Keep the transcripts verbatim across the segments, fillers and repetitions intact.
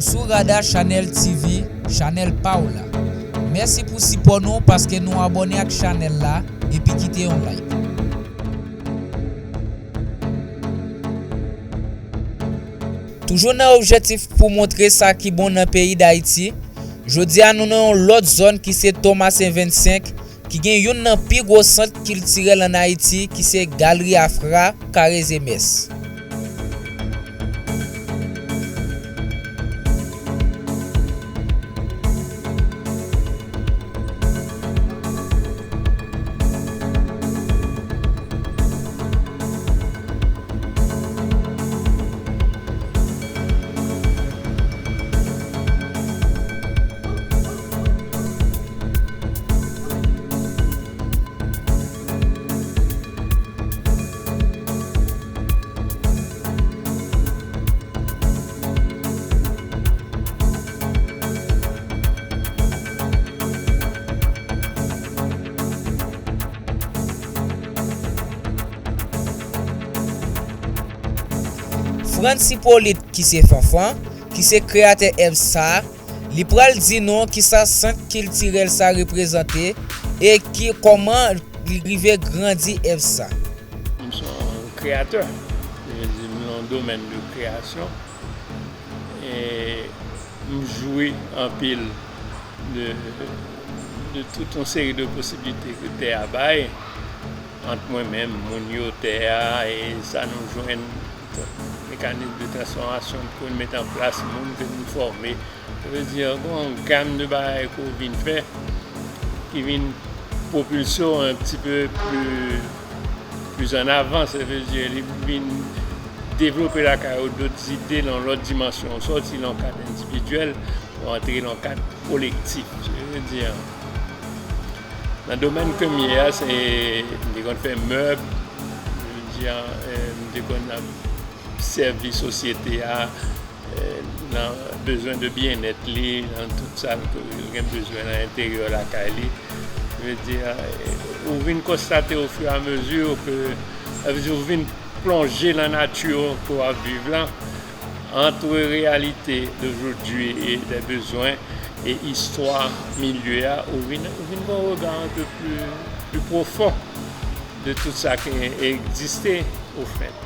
Sou Rada Chanèl T V, chanèl pa w la. Mèsi pou sipò nou paske nou abòne ak chanèl la epi kite yon like. Toujou nan objektif pou montre sa ki bon nan peyi Dayiti, jodi a nou nan yon lòt zòn ki se Tomasen vennsenk, ki gen youn nan pi gwo sant kiltirèl ann Ayiti, ki se Galri Afra, Kare Zemès. Frantz Hyppolite, ki se Fanfan, ki se kreyatè èv sa a, li pral di nou kisa sant kiltirèl sa reprezante e ki, kòman li rive grandi èv sa. M se yon kreyatè, se vle di m nan yon domèn de kreyasyon. E m jwi anpil de, de tout yon seri de posiblite ke tè a bay, ant mwen menm, moun yo, tè a, e sa nou jwenn, mekanis de transfòmasyon ke n met an plas, moun ke nou fòme. Sa vle di, gen yon gam de bagay ke w vin fè ki vin pwopilse w un petit peu plus, plus en avant. Sa vle di, li vin devlope lakay ou dòt zide nan lòt dimansyon. Ou sòti nan kad endividyèl, ou antre nan kad kolektif. Sa vle di, nan domèn ke m ye a, se, m te konn fè mèb, sa vle di, eh, m te konn ap sèvi sosyete a, eh, nan bezwen de byennèt li, nan tout sa l gen bezwen nan enteryè lakay li. Sa vle di, eh, ou vin konstate au fur et à mesure ke, sa vle di, ou vin plonje nan nati ke w ap viv la, entre réalité d'aujourd'hui et des besoins et istwa milye a, ou vin, ou vin gen yon rega un peu plus, plus profond de tout sa ki egziste, au fait.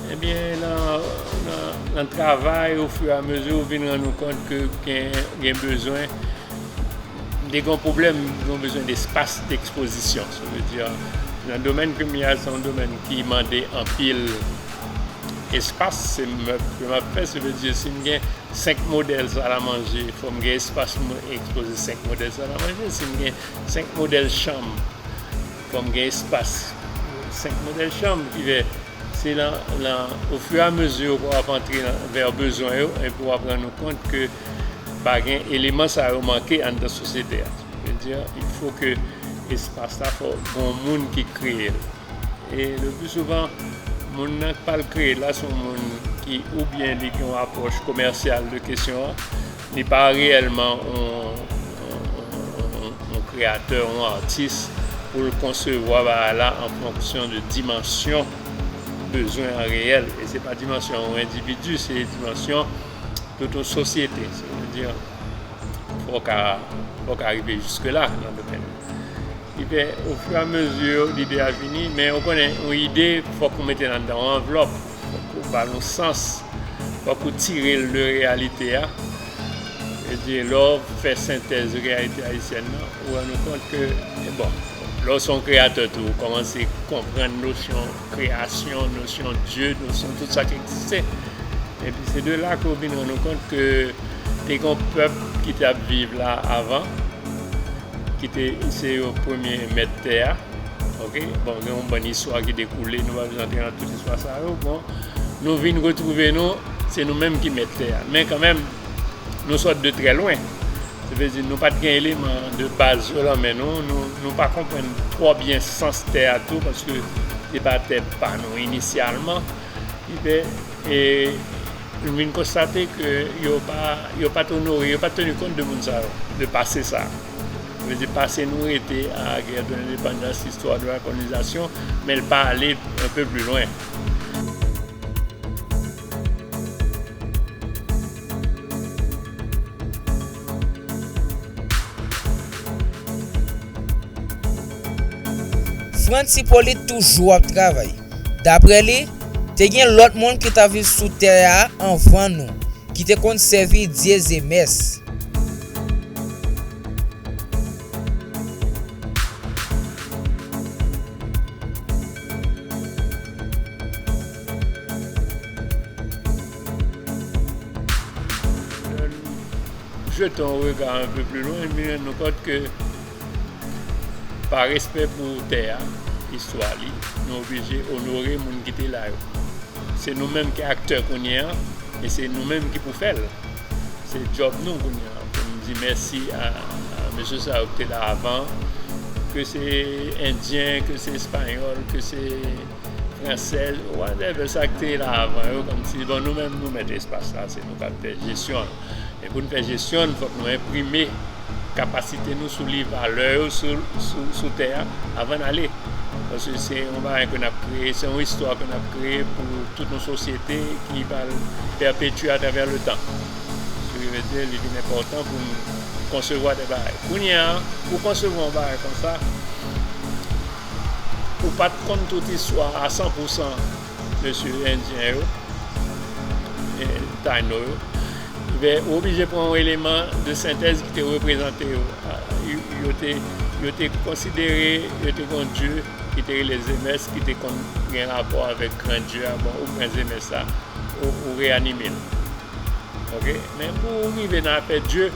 Ebyen, nan, nan, nan travay, au fur et à mesure, ou vin rann ou kont ke gen, gen bezwen, m te gen yon pwoblèm, gen yon bezwen despas dekspozisyon. Sa vle di, nan domèn ke m ye a, se yon domèn ki mande anpil espas, se mèb ke m ap fè, sa vle di, si m gen senk modèl salamanje, fò m gen espas pou mwen ekspoze senk modèl salamanje, si m gen senk modèl chanm, fò m gen espas senk modèl chanm, ki fè se nan, nan, au fur et à mesure ke w ap antre nan, vè bezwen yo, epi w ap rann ou kont ke pa gen eleman sa yo manke anndan sosyete a. Sa vle di, il faut que espas la, fò gen moun ki kreye l. E le plus souvent, moun nan k pral kreye l la, se yon moun ki, oubyen li gen yon apwòch komèsyal de kesyon an, li pa reyèlman yon, yon, yon, yon, yon kreyatè, yon atis, pou l konsevwa bagay la an fonksyon de dimansyon bezwen an reyèl. E se pa dimansyon yon endividi, se dimansyon tout yon sosyete. Sa vle di, fò w ka, fò w ka rive jiske la nan domèn. Ki fè, au fur et à mesure, lide a vini, men ou konnen, yon ide, fòk ou mete l anndan yon anvlòp, fòk ou ba l yon sans, fòk ou tire l de reyalite a. E di, lè w fè sentèz reyalite ayisyèn nan, ou rann ou kont ke, bon, lè w se yon kreyatè tou, ou kòmanse konprann nosyon kreyasyon, nosyon Dye, nosyon tout sa ki egziste. Epi se de la ke w vin rann ou kont ke te gen yon pèp ki t ap viv la avan, ki te, se yo premye mèt tè a. Oke? Bon, gen yon bann istwa ki dekoule, nou pa bezwen antre nan tout istwa sa yo. Bon, nou vin retwouve nou, se nou menm ki mèt tè a. Men kanmenm, nou sòt de trè lwen. Sa vle di, nou pa t gen eleman de baz yo nan men nou. Nou, nou pa konprann twò byen sans tè a tou, paske se pa tè pa nou inisyalman. Ki fè, e, nou vin konstate ke yo pa, yo pa t onore, yo pa t teni kont de moun sa yo, de pase sa. Sa vle di, pase nou rete à la guerre de l'indépendance, histoire de la colonisation, men l pa ale un peu plus loin. Frantz Hyppolite toujou ap travay. Daprè li, te gen lòt moun ki t ap viv sou tè a anvan nou, ki te konn sèvi dye Zemès. Lè n jete yon rega un peu plus loin, nou rann nou kont ke pa respè pou tè a, istwa li, nou oblije onore moun ki te la yo. Se nou menm ki aktè kounye a, e se nou menm ki pou fè l. Se djòb nou kounye a, pou n di mèsi a, a mesye sa yo ki te la avan, ke se endyen, ke se espanyòl, ke se fransè, whatever, sa ki te la avan yo, kòmsi, bon, nou menm, nou mèt espas la, se nou k ap fè jesyon l. E pou n fè jesyon l, fòk nou enprime kapasite nou sou li, valè yo sou, sou, sou tè a, avan n ale. Paske se yon bagay ke n ap kreye, se yon istwa ke n ap kreye pou tout yon sosyete ki pral pèpetyè atravè letan. Sa ki vle di, li vin enpòtan pou n konsevwa de bagay. Kounye a, pou konsevwa yon bagay konsa, ou pa t konn tout istwa a san pou san mesye endyen yo, e, Tayno yo. Ebyen, ou oblije pran yon eleman de sentèz ki te reprezante yo. A, yo, yo te, yo te konsidere, yo te gen yon dye ki te rele Zemès, ki te konn gen rapò avèk gran dye a. Bon, ou pran Zemès la, ou, ou reyanime l. Oke? Men pou w rive nan afè dye,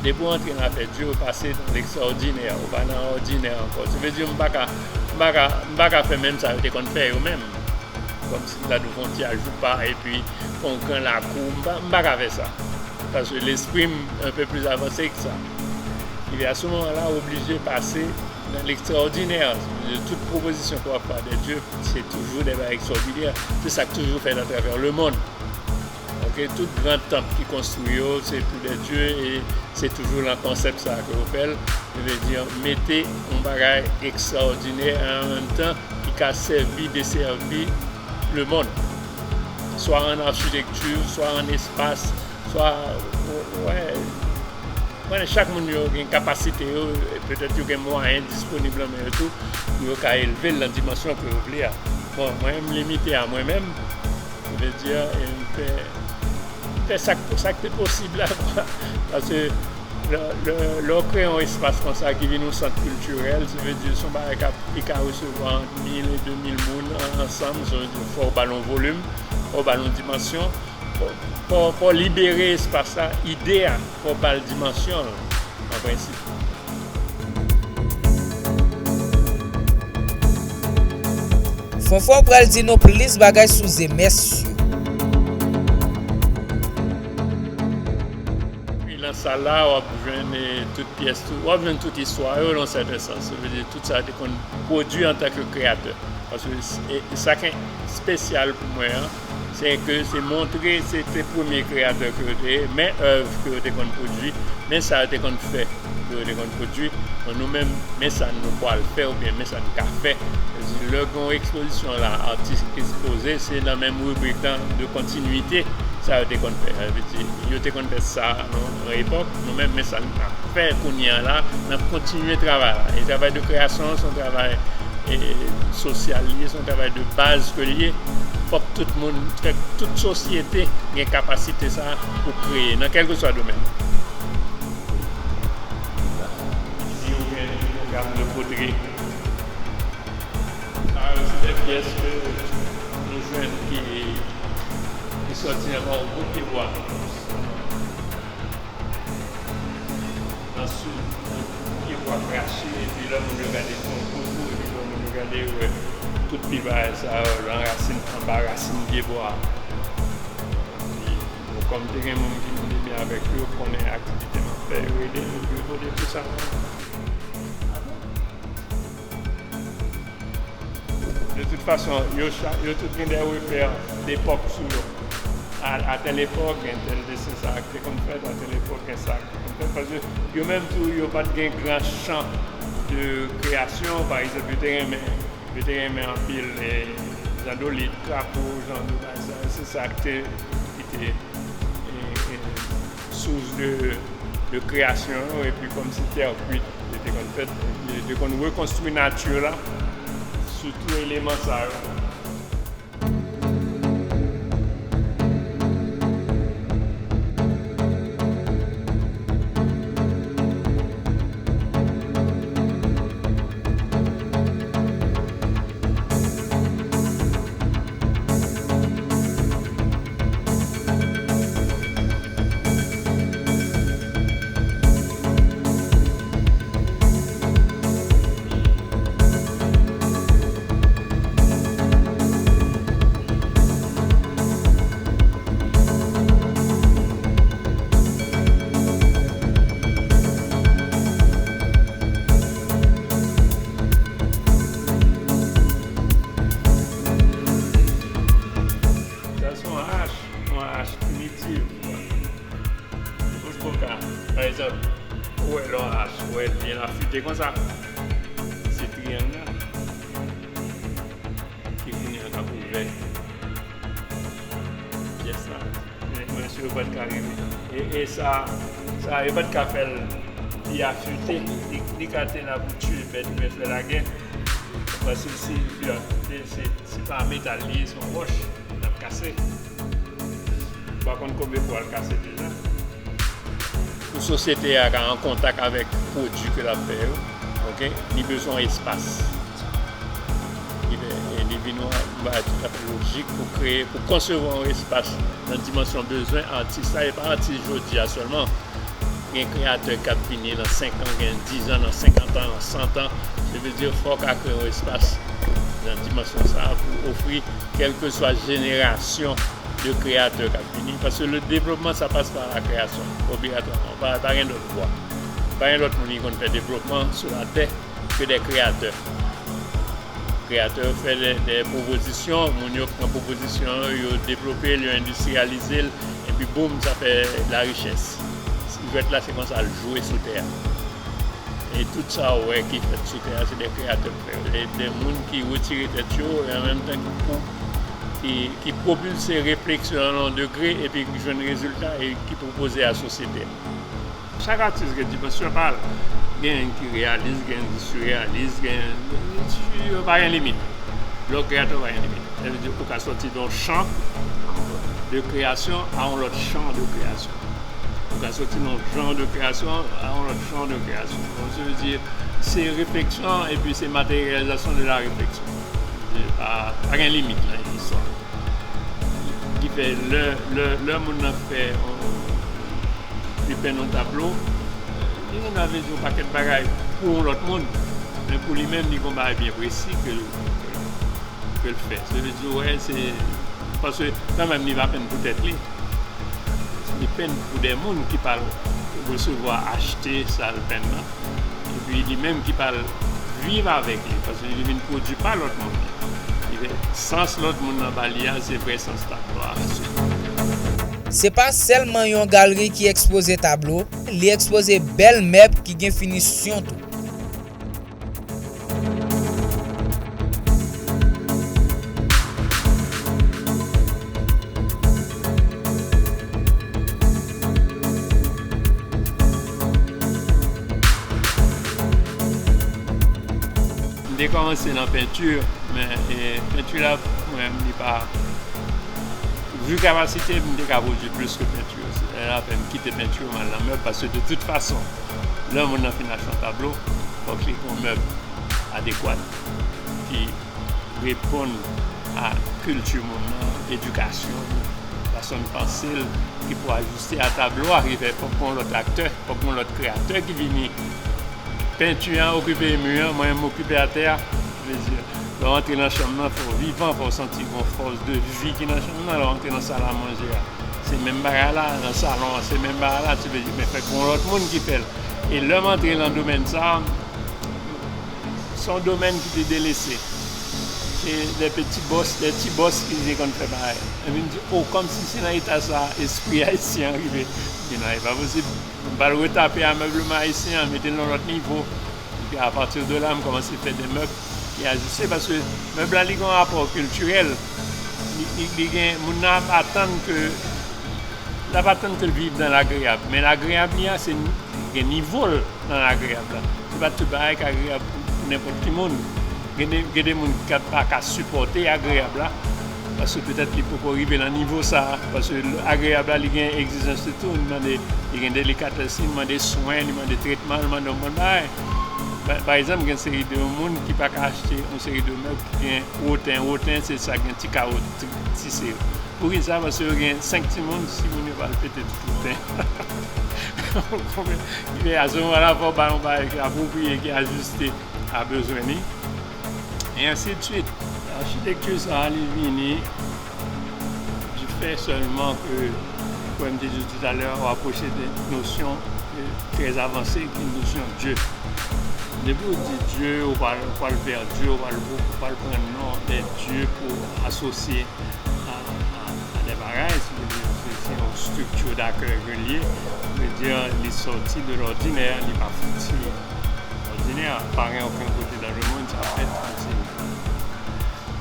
depi w antre nan afè dye, ou pase nan lekstraòdinè, ou pa nan òdinè ankò. Sa vle di, m pa ka, m pa ka, m pa ka fè menm sa yo te konn fè yo menm. Kòmsi m ta di w fè yon ti ajoupa epi fè yon gran lakou. M pa, m pa ka fè sa. Paske lespri m un peu plus avansé ke sa. Epi a se moman la, ou oblije pase nan lekstraòdinè. Tout pwopozisyon ke w ap fè de dye, se toujou de bagay ekstraòdinè. Se sa k toujou fèt atravè lemonn. Oke, tout gran tanp ki konstwi yo, se pou de dye, e se toujou nan konsèp sa ke yo fè l. Sa vle di, mete yon bagay ekstraòdinè, e an menm tan, ki ka sèvi, desèvi lemonn. Swa an achitekti, swa an espas, swa, wè, wè, chak moun yo gen kapasite yo, e petèt yo gen mwayen disponib nan men yo tou, pou yo ka elve l nan dimansyon ke yo vle a. Bon, mwen, m limite a mwen menm, sa vle di, e m fè, m fè sa k, sa k te posib la, kwa. Paske lè, lè, lè w kreye yon espas konsa ki vin yon sant kiltirèl, sa vle di se yon bagay k ap, ki ka resevwa ant mil e de mil moun an, ansanm, sa vle di fò w ba l yon volim, fò w ba l yon dimansyon, fò, fò, fò w libere espas la, ide a, fò w ba l dimansyon l, an prensip. Fonfò pral di nou plis bagay sou Zemès yo. Wi, nan sal la, w ap jwenn, e, tout pyès, tout, w ap jwenn tout istwa yo, nan sèten sans. Sa vle di, tout sa yo te konn pwodui antanke kreyatè. Paske, e, e sa ki espesyal pou mwen an, se ke se montre se te premye kreyatè ke yo te ye, men èv ke yo te konn pwodui, men sa yo te konn fè ke yo te konn pwodui. Bon, nou menm, men sa nou pral fè oubyen men sa nou ka fè. Sa vle di, lè gen yon ekspozisyon la, atis ki ekspoze, se nan menm ribrik lan de kontinwite, sa yo te konn fè. Sa vle di, yo te konn fè sa nan yon epòk, nou menm, men sa n ap fè kounye a la, n ap kontinye travay la. E travay de kreyasyon an, se yon travay, e, sosyal li ye, se yon travay de baz ke li ye. Fòk tout moun, fòk tout sosyete gen kapasite sa pou kreye, nan kèlkeswa domèn. Isit, ou gen de pwogram de potri. Sa yo, se de pyès ke nou jwenn ki, ki sòti anba yon bout pyebwa. Nan sid, pyebwa krache, epi lè moun yo gade, se yon gwo kou, epi lè moun yo gade, yo wè tout pye bagay sa yo nan rasin, anba rasin pyebwa. Epi, bon, kòm te gen moun ki vin avèk yo, konnen aktivite m ap fè, yo ede m, epi yo pote tout sa. De tout fason, yo cha-, yo tout gen de repè depòk sou yo. A, a tèl epòk, gen tèl desen sa a ki te konn fèt, a tèl epòk, gen sa a ki te konn fèt. Paske yo menm tou, yo pa t gen gran chan de kreyasyon. Pa egzanp, yo te renmen, yo te renmen anpil, e, zandolit, krapo, jan de bagay sa yo. Se sa ki te, e, e, sous de, de kreyasyon yo, epi kòmsi tè kwit, yo te konn fèt, yo te konn rekonstwi nati la, Sou tou eleman sa yo. Sa se yon ach, yon ach primitiv. Ou ka, pa egzanp, ou wè lè yon ach, ou wè l byen afite konsa. Se triyang nan ki kounye a k ap ouvè pyès la. Men mwen si yo pa t ka rive. E, e sa, sa, yo pa t ka fè l pi afite. Li, li ka te la pou tiye bèt oubyen fè lagè. Paske si, se, se pa metal li ye, se yon wòch, l ap kase. Ou pa konn konbyen fwa l kase deja. Pou sosyete a ka an kontak avèk pwodui ke l ap fè yo, oke, li bezwen espas. Li vin yon bagay toutafè lojik pou kreye, pou konsevwa yon espas nan dimansyon bezwen atis la, e pa atis jodi a sèlman. Gen kreyatè k ap vini nan senk an, gen diz an, nan senkant an, nan san an. Se vle di, fò w ka kreye yon espas nan dimansyon sa a pou ofri kèlkeswa jenerasyon de kreyatè k ap vini. Paske le devlopman, sa pase pa la kreyasyon, obligatwaman. Pa, pa gen lòt vwa. Pa gen lòt moun ki konn fè devlopman sou latè ke de kreyatè. Kreyatè yo fè de, de pwopozisyon, moun yo pran pwopozisyon yo, yo devlope l, yo endistriyalize l, epi boum, sa fè larichès. Jwèt la, se konsa l jwe sou tè a. E tout sa w wè ki fèt sou tè a, se de kreyatè k fè yo. De, de moun ki retire tèt yo, e an menm tan ki pou, ki, ki pwopilse refleksyon an nan yon degre, epi ki jwenn rezilta, e ki pwopoze a sosyete a. Chak atis gen dimansyon pa l. Gen ki reyalis, gen ki sireyalis, gen, yo pa gen limit. Lè w kreyatè, pa gen limit. Sa vle di, ou ka sòti nan yon chan de kreyasyon a yon lòt chan de kreyasyon. Ou ka sòti nan yon jan de kreyasyon a yon lòt jan de kreyasyon. Donk, sa vle di, se refleksyon epi se materyalizasyon de la refleksyon. Pa, pa gen limit nan istwa. Ki fè lè, lè, lè moun nan fè yon, li penn yon tablo, li gen dwa vle di yon pakèt bagay pou yon lòt moun, men pou li menm, li gen yon bagay byen presi ke l, ke l fè. Sa vle di, wè, se, paske kanmenm, li pa penn pou tèt li. Li penn pou de moun ki pral resevwa, achte sa l penn nan. Epi li menm ki pral viv avèk li, paske li vin pwodui pa lòt moun. Li fè sans lòt moun nan ba li a, se vrè sans tablo a. Se pa sèlman yon galri ki ekspoze tablo, li ekspoze bèl mèb ki gen finisyon tou. M te kòmanse nan penti, men, e, penti la, mwen menm, li pa, vi kapasite m, m te ka pwodui plis ke penti. Se lè apre m kite penti, m al nan mèb, paske de tout fason, lè moun nan fin achte yon tablo, fòk li gen yon mèb adekwat ki reponn a kilti moun nan, edikasyon li, fason l panse l, ki pou ajiste a tablo a, ki fè fòk gen yon lòt aktè, fòk gen yon lòt kreyatè ki vini. Penti an okipe mi an, mwen m okipe atè a. Vle di, lè w antre nan chanm nan, fò w vivan, fò w santi gen yon fòs de vi ki nan chanm nan. Lè w antre nan salamanje a, se menm bagay la, nan salon an, se menm bagay la, se vle di, men fèk gen yon lòt moun ki fè l. E lè m antre nan domèn sa a, se yon domèn ki te delese. Se de peti bòs, de ti bòs ki te konn fè bagay. Epi m di, o, kòmsi se nan eta sa a, espri ayisyen an rive. M di, non, e pa posib. M pral retape amèbleman ayisyen an, mete l nan lòt nivo. Epi apati de la, m kòmanse fè de mèb ki ajiste, paske mèb la, li gen yon rapò kiltirèl. Li, li, li gen, moun nan ap atann ke, l ap atann ke l viv nan lagreyab. Men lagreyab li a, se gen nivo l nan lagreyab la. Se pa tout bagay k agreyab pou, pou nenpòt ki moun. Gen de, gen de moun ki pa ka sipòte agreyab la, paske petèt li poko rive nan nivo sa a, paske agreyab la, li gen egzijans li tou, li mande, li gen delikatès li, li mande swen, li mande tretman, li mande yon bann bagay. Pa, pa egzanp, gen seri de moun ki pa ka achte yon seri de mèb ki gen woten. Woten, se sa gen ti kawo, ti, tise yo. Poukisa? Paske yo gen senk timoun, si moun yo pral pete tout woten. Ou konprann? Ebyen, a se moman la, fò w ba yon bagay ki apwopriye, ki ajiste a bezwen li, e ansi de swit. Achitekti sa a, li vini du fait seulement que, kòm m te di w talè, ou apwoche de nosyon trè avanse, ki nosyon Dye. Depi w di Dye, ou pral, ou pral vè Dye, ou pral, ou pral pran non de Dye pou asosye a, a, a de bagay, se, se, se yon strikti dakè ke l ye, vle di, li sòti de lòdinè, li pa fouti òdinè, pa gen okenn kote dans le monde sa fèt konsa.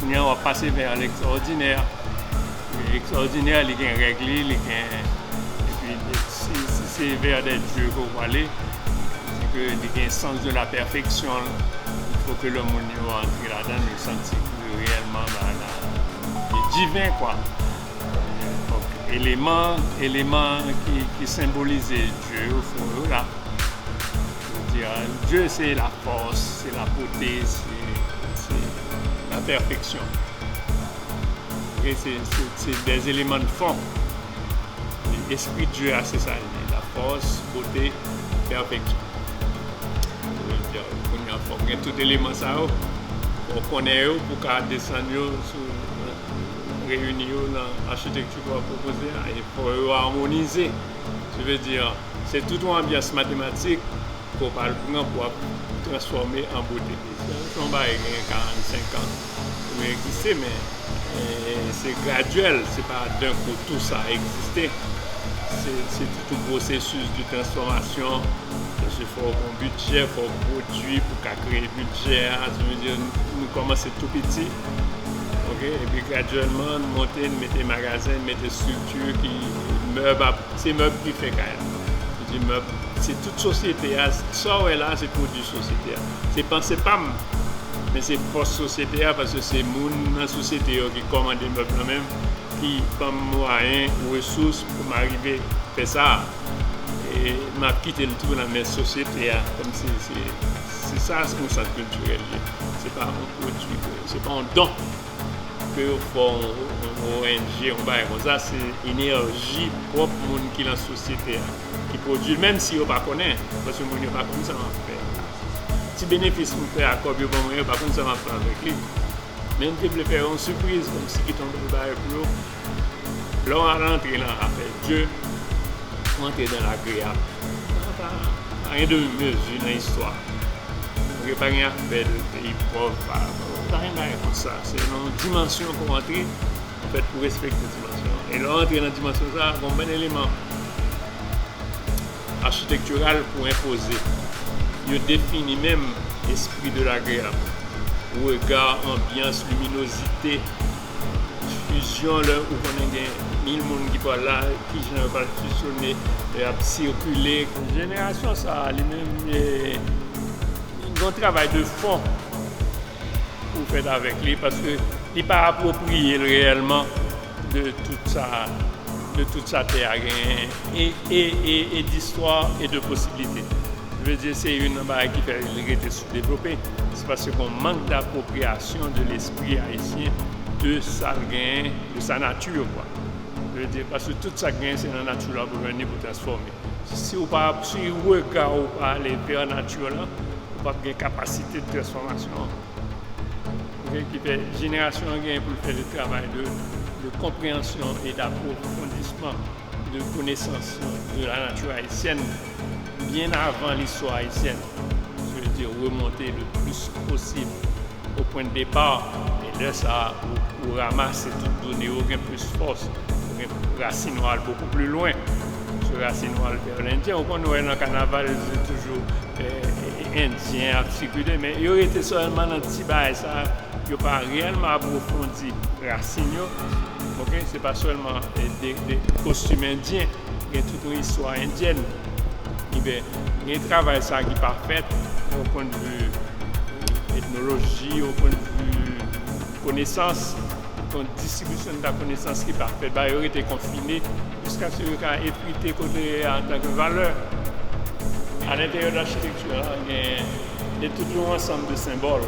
Kounye a, w ap pase vè lekstraòdinè. Lekstraòdinè, li gen règ li, li gen, epi, si, si se vè de Dye ke w prale, se ke li gen sans de la perfection. Il faut que le moun yo antre ladan l, yo santi ke reyèlman, ba, la, li diven, kwa. Donk, eleman, eleman ki, ki senbolize Dye yo, fò yo la. Dye, Dye, se la force, c'est la beauté, c'est, c'est la perfection. Ok, c'est, c'est, c'est des éléments de fond. Espri Dye a, se sa l ye, la force, beauté, perfection. Kounye a, fò w gen tout eleman sa yo, fò w konnen yo pou w ka desann yo sou, reyini yo nan achitekti ke w ap pwopoze a, e fò yo amonize. Se vle di, se tout yon anbyans matematik ke w pral pran pou w ap transfòme an bote. Se yon bagay ki gen karannsenk an pou l egziste, men, e, se gradyèl, se pa d'un coup tout sa egziste. Se, se tout yon pwosesis de transfòmasyon. Paske fò w gen yon bidjè, fò w pwodui pou w ka kreye bidjè a. Sa vle di, nou kòmanse tou piti, ok? Epi gradyèlman, n monte, n mete magazen, n mete estrikti ki mèb ap Se mèb ki fè kay la. Se di mèb, se tout sosyete a, sa w wè la, se pwodui sosyete a. Se panse pa m, men se fòs sosyete a, paske se moun nan sosyete yo ki kòmande mèb lan menm, ki ban m mwayen, resous pou m arive fè sa. E m ap kite l tou nan men sosyete a, kòmsi se, se sa yon sant kiltirèl ye. Se pa yon pwodui, se pa yon don ke yo fè yon, yon O N G, yon bagay konsa, se enèji pwòp moun ki nan sosyete a, ki pwodui l, menm si yo pa konnen, paske moun yo pa konn sa m ap fè. Ti benefis m fè a kòb yo ban mwen, yo pa konn sa m ap fè avèk li. Men m te vle fè yon sipriz, kòmsi kite yon bagay pou yo. Lè w al antre nan afè Dye, ou antre nan lagreyab. Pa, pa, pa gen demi mezi nan istwa. Ok, pa gen afè de peyi pòv, pa, pa gen bagay konsa. Se nan yon dimansyon pou w antre, anfèt, pou w respekte dimansyon an. E lè w antre nan dimansyon sa a, gen yon bann eleman achitektiral pou enpoze. Yo defini menm espri de lagreyab. Rega, anbyans, liminozite, fizyon, lè ou konnen gen mil moun ki pral la, kijan yo pral fizyone, lè y ap sikile. Jenerasyon sa a, li menm, e, gen yon travay de fon pou fèt avèk li, paske li pa apwopriye l reyèlman de tout sa, de tout sa tè a genyen, e, e, e, e d'istwa e de posiblite. Vle di, se youn nan bagay ki fè li rete soudevlope, se paske gen yon mank dapwopriyasyon de lespri ayisyen, de sa l genyen, de sa nati, kwa. Vle di, paske tout sa k genyen, se nan nati la pou jwenn li, pou transfòme. Si w pa, si rega w pa ale vè nati lan, ou p ap gen kapasite de transfòmasyon an. Ok, ki fè jenerasyon an gen pou l fè le travay de, de konpreyansyon e d'apwofondisman de konesans de la nature haïtienne byen avan listwa ayisyèn. Je veux dire, remonter le plus possible au point de départ. E lè sa a, ou, ou ranmase tout done yo, gen plis fòs, ou gen rasin ou al bokou pli lwen. Se rasin ou al vè lendyen. Ou konn wè nan kanaval, se toujou, e, e, endyen ap sikile, men yo rete sèlman nan ti bagay sa a, yo pa reyèlman apwofondi rasin yo. Ok, se pa sèlman, e, de, de kostim endyen, gen tout yon istwa endyèn. Ebyen, gen travay sa a ki pa fèt, yon pwennvi, e, teknoloji, o pwennvi konesans, kon distribisyon de konesans ki pa fèt, ba yo rete konfine jiskaske yo ka efrite kote a antanke valè. Alenteryè de achitekti a, gen de tout yon ansanm de senbòl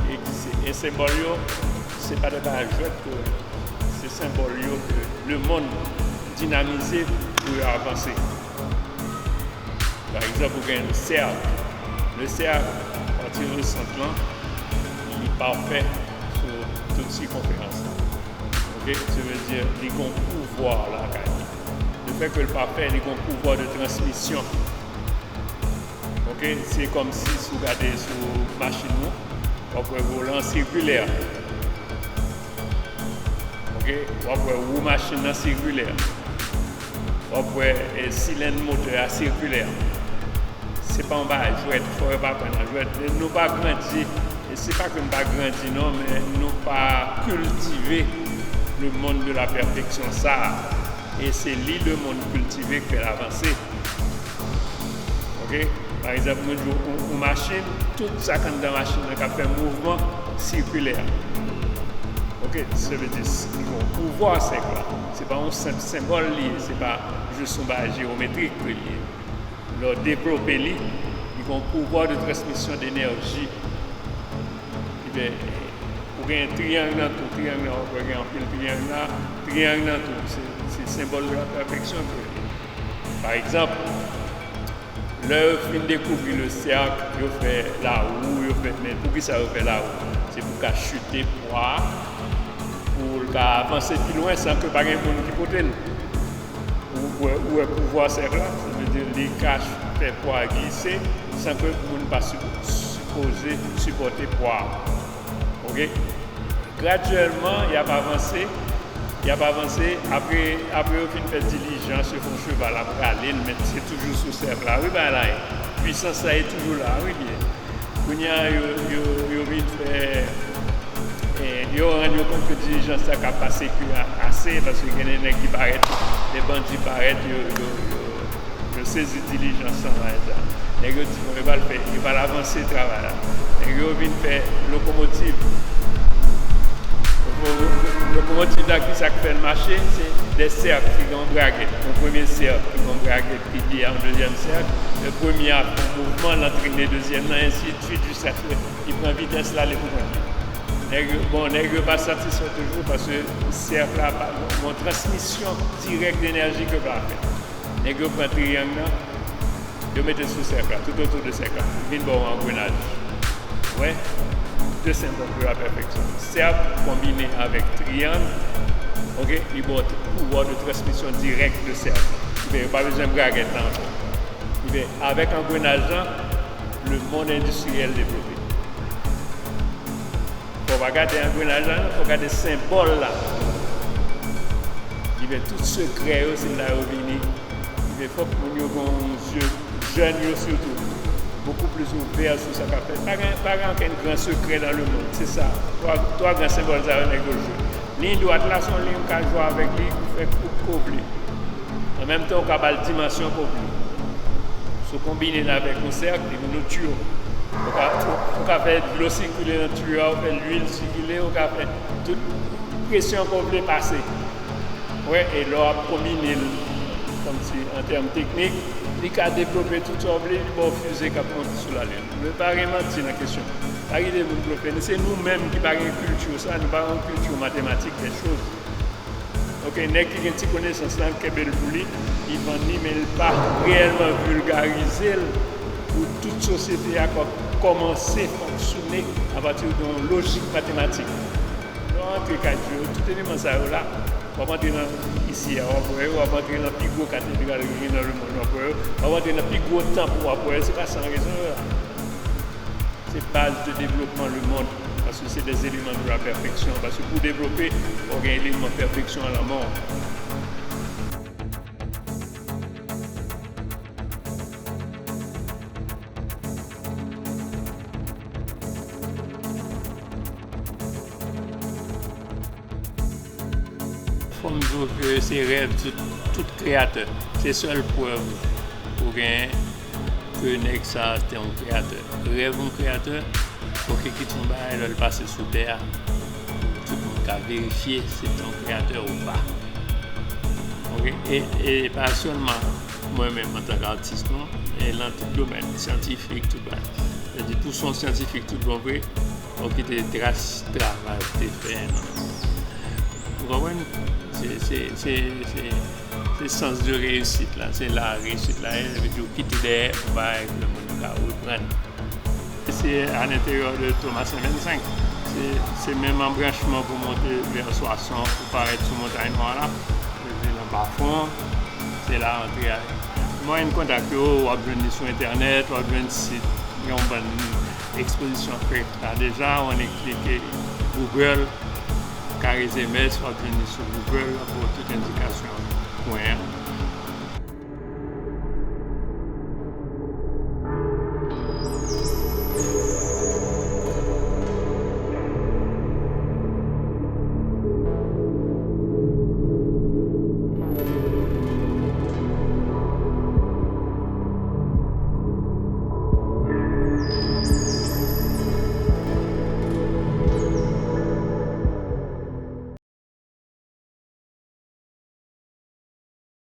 ki egziste. E senbòl yo, se pa de bagay jwèt ke se senbòl yo ke lemonn dinamize pou yo avanse. Pa egzanp, ou gen le cercle. Le cercle, pati le sant lan, li pafè sou tout sikonferans la. Ok? Se vle di, li gen yon pouvwa lakay li. Le fèt ke l pafè, li gen yon pouvwa de transmisyon. Ok? Se kòmsi si w gade sou machin ou, w ap wè volan an sikilè. Ok? W ap wè wou machin nan sikilè. W ap wè, e, silenn motè a sikilè. Se pa yon bagay jwèt, fò yo pa pran nan jwèt. Nou pa grandi, e se pa ke nou pa grandi non, men nou pa kiltive le monde de la perfection sa a. E se li lemonn kiltive k fè l avanse. Ok? Pa egzanp, mwen di w, yon, yon machin, tout sa k anndan machin nan k ap fè mouvman sikilè. Ok? Se vle di, s-, li gen yon pouvwa sèk la. Se pa yon senp senbòl li ye, se pa jis yon bagay jewometrik ke li ye. Lè w devlope li, li gen yon pouvwa de transmisyon de enèji. Ebyen, ou gen triyang nan tou, triyang nan, w ap wè gen anpil triyang la, triyang nan tou, se, se senbòl de la pèfeksyon ke l ye. Pa egzanp, lè yo fin dekouvri le cercle, yo fè lawou, yo fè, men poukisa yo fè lawou? Se pou ka chute pwa a, pou l ka avanse pi lwen san ke pa gen moun ki pote l. Ou wè, ou wè pouvwa sèk la, sa vle di li ka fè pwa a glise san ke moun pa si-, sipoze sipòte pwa a. Ok? Gradyèlman, y ap avanse, y ap avanse. Apre, apre yo fin fè dilijans, yo fè yon cheval ap rale l, men se toujou sou sèk la. Wi, bagay la ye. Pwisans la ye toujou la, wi, li ye. Kounye a, yo, yo, yo vin fè, eh, yo rann yo kont ke dilijans la ka pa sekirè ase, paske gen de nèg ki parèt, de bandi parèt, yo, yo, yo, yo sezi dilijans lan, bagay sa. Nèg yo di, bon, yo pral fè, yo pral avanse travay la. Nèg yo vin fè lokomotiv. Lokomotiv la, ki sa k fè l mache? Se de sèk ki gen yon bragèt. Yon premye sèk ki gen yon bragèt ki lye a yon dezyèm sèk. Le premye a fè yon mouvman, l antrene dezyèm nan, ensi de suite, jiskaske li pran vitès l ale pou kont li. Nèg yo, bon, nèg yo pa satisfè toujou paske sèk la pa, bon, transmisyon dirèk de enèji ke pa fè. Nèg yo pran triyang nan, yo mete sou sèk la, tout otou de sèk la, vin ba w angrenaj. Wè, de senbòl de la pèfeksyon. Sèk konbine avèk triyang, ok, li ba w pouvwa de transmisyon dirèk de sèk la. Ki fè yo pa bezwen bragèt la ankò. Ki fè, avèk angrenaj lan, le monde industriel devlope. Fò w pa gade angrenaj la, non, fò w gade senbòl la. Ebyen, tout sekrè yo, se la yo vini. Ebyen, fòk moun yo gen yon zye, jèn yo sitou, bokou plis ouvè sou sa k ap fèt. Pa gen, pa gen okenn gran sekrè dans le monde, se sa. Twa, twa gran senbòl sa yo nèg yo jwe. Liy dwat la, se yon liy ou ka jwe avèk li, ou fè koup ke w vle. An menm tan, ou ka ba l dimansyon ke w vle. Si w konbine l avèk yon sèk, li vin yon tiyo. Ou ka, ou, ou ka fè dlo sikile nan tiyo a, ou fè lwil sikile, ou ka fè tout presyon ke w vle pase. Wè, e lè w ap konbine l, kòmsi an tèm teknik, li ka devlope tout sa w vle, li ba w fize k ap monte sou lalin. Men pa gen manti nan kesyon. Pa kite moun blofe nou. Se nou menm ki pa gen kilti sa, nou pa gen yon kilti matematik, dè choz. Ok, nèg ki gen ti konesans lan, kenbe l pou li, li vann li, men l pa reyèlman vilgarize l pou tout sosyete a kò-, kòmanse fonksyone apati de yon lojik matematik. Lè w antre kay Diyo, tout eleman sa yo la, w ap antre nan isi a, w ap wè yo, w ap antre nan pi gwo katedral ki gen nan lemonn, w ap wè yo, w ap antre nan pi gwo tanp, w ap wè yo, se pa san rezon yo la. Se baz de devlopman lemonn, paske se des éléments de la perfection, paske pou w devlope, fò w gen eleman pèfeksyon an nan men w. Fò m di w ke se rèv tout, tout kreyatè. Se sèl prèv ou genyen ke nèg sa a se te yon kreyatè. Rèv yon kreyatè, Ok, kit yon bagay, lè l pase sou tè a, tout moun ka verifye si se yon kreyatè ou pa. Ok, e, e pa sèlman mwen menm antanke atis, non, e nan tout domèn, syantifik, tout bagay. Sètadi, pou se yon syantifik tout bon vre, ou kite tras travay ou te fè nan. Ou konprann? Se, se, se, se, se sans de réussite la, se la réussite la ye, sa vle di ou kite dèyè yon bagay ke moun yo ka reprann. Se à l'intérieur de Thomas M vingt-cinq. Se, se menm anbranchman pou monte vè Swason, pou parèt sou Montay Nwa la. Se nan Bafon, se la antre a. Mwayen kontak yo, w ap jwenn li sou entènèt, w ap jwenn sit, gen yon bann ekspozisyon k fèt la deja, w annik klike Google, Carré Zemès, w ap jwenn li sou Google, pou tout endikasyon kwen an.